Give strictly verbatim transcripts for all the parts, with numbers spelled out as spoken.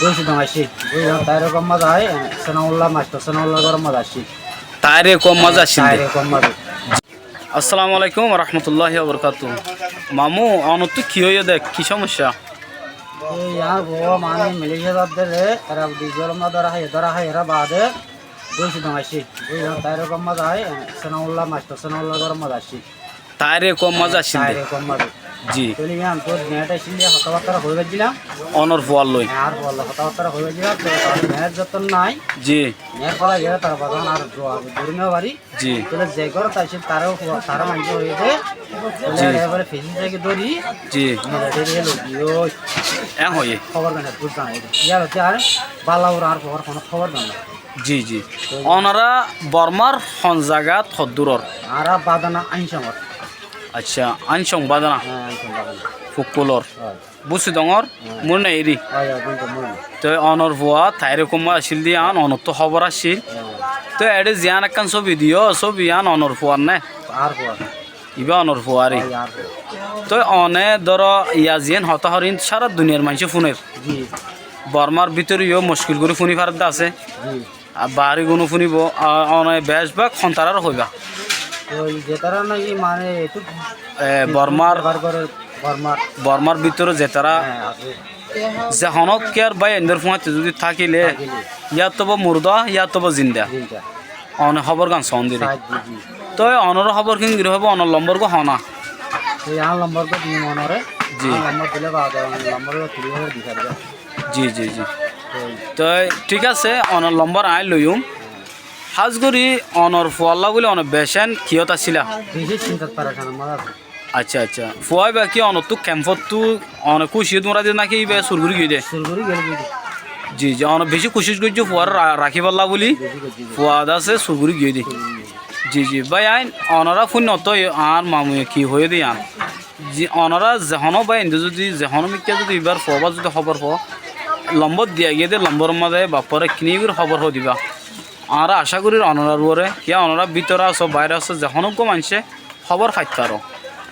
Bóisidong aiccí. Bóisidong, Tairé Kuwar mazé aiccí, Senaullah, mastor Senaullah gór mazé aiccí. Tairé Kuwar mazé aiccí. Tairé Kuwar mazé. Assalamu alaikum warahmatulláhi wabarakátuhu. Mamu, onottú ki óiye dé, ki somosya? Ei, añár bou mane Malaysia zadde, era dui zolom dóra háiye, dóra háiye, era baade bóisidong aiccí. Bóisidong, Tairé Kuwar mazé aiccí, Senaullah, mastor Senaullah gór mazé aiccí. Tairé Kuwar mazé aiccí dé. Tairé Kuwar mazé. Ji. Tóile yián tor meet aiccí dé, hotábattá hoi faijjílam. Onor fuar loi. Hé, añár fuar loi hotábattá hoi faijjílam, tóile tar meet zotó nái. Ji. Meet félai giyé, tar baade añár dua duri no fari. Ji. Tóile ze górot aiccí, taré fua-, taré maincé hoiyé dé. Tóile ji. Ebare fesi zagi dóri. Ji. Military loi giyé. Eén hoiyé. Hóbor gán buzán. Yar hoté ar bala ura ar hóbor, hono hóbor gán nái. Ji, ji. Onora Bormar hon zagat hoddúror? Añára Badana Ainsongor. Accá, Ainsong Badana. Hé, Ainsong Badana. Fukkulor. Hé. Búsidongor, hé. Murna eri. Hé, hé, Murna. Toi onor fua Tairé Kuwar mazé accíl dé yián, onottú hóbor accíl. Hé. Toi eçé ziyán ekkán sóbi diyó, sóbi yián onor fuar né? Añár fuar. Ibá onor fuari. Ói, añár fuari. Toi one dóro, yá ziyán hotá hoór, sára duniyar maincé fúner. Ji. Bormar bútore yó muckil gorí fúni faredde asé. Ji. Ar baári gunó fúnibo, a, one becbák hontaráre hoibá? Ói, zetará náki mane etú e, Bormar, Bormar. Bormar bútore zetará. Hé, asé. Ze honó kiyár bái endor fúañti zudi tákile, tákile. Yátoba murda, yátoba zinda. Zinda. One hóbor gán soón diri. Sai diri. Toi onor hóbor kengori hoibó, onor lombor gán hona? Toi añár lombor gán dim onore. Ji. Añár lombor dile baade onor lombor gán tuli hóbor di fariba. Ji, ji, ji. Toi. Toi thík asé, onor lombor añí loiyum. Hás gorí onor fuallá bóli one becén kiyót asíla? Beci sintat parecanor mazé asé. Accá, accá. Fua ibá ki onottú kemfottú one kúciyót uñrai diyé náki ibá sur gorí giyé dé? Sur gorí giyé dé. Ji, ji, one beci kucíc goijjé fuaré ra-, rakíbolla bóli. Beci goijjé. Fua de asé sur gorí giyé dé. Sur gorí giyé. Ji, ji, bái ain, onorá fúinno tó añár mamuye ki hoiyé dé yián. Ji, onorá ze honó bái endé zudi, ze honó mikká zudi ibár fuabár zudi hóbor fo, lombor diya giyé dé, lomboror mazé bafore kiní gorí hóbor hó diba. Añára acá gorír onorár uore, kiyá onorá bútore asó, baáre asó, ze honó uggúa maincé hóbor faittó aró.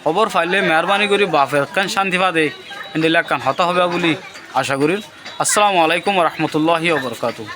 Hóbor faillé meérbani gorí bafe ekkán cánti fade, endilla ekkán hotá hoibá bóli acá gorír. Assalamu alaikum warahmatulláhi wabarakátuhu.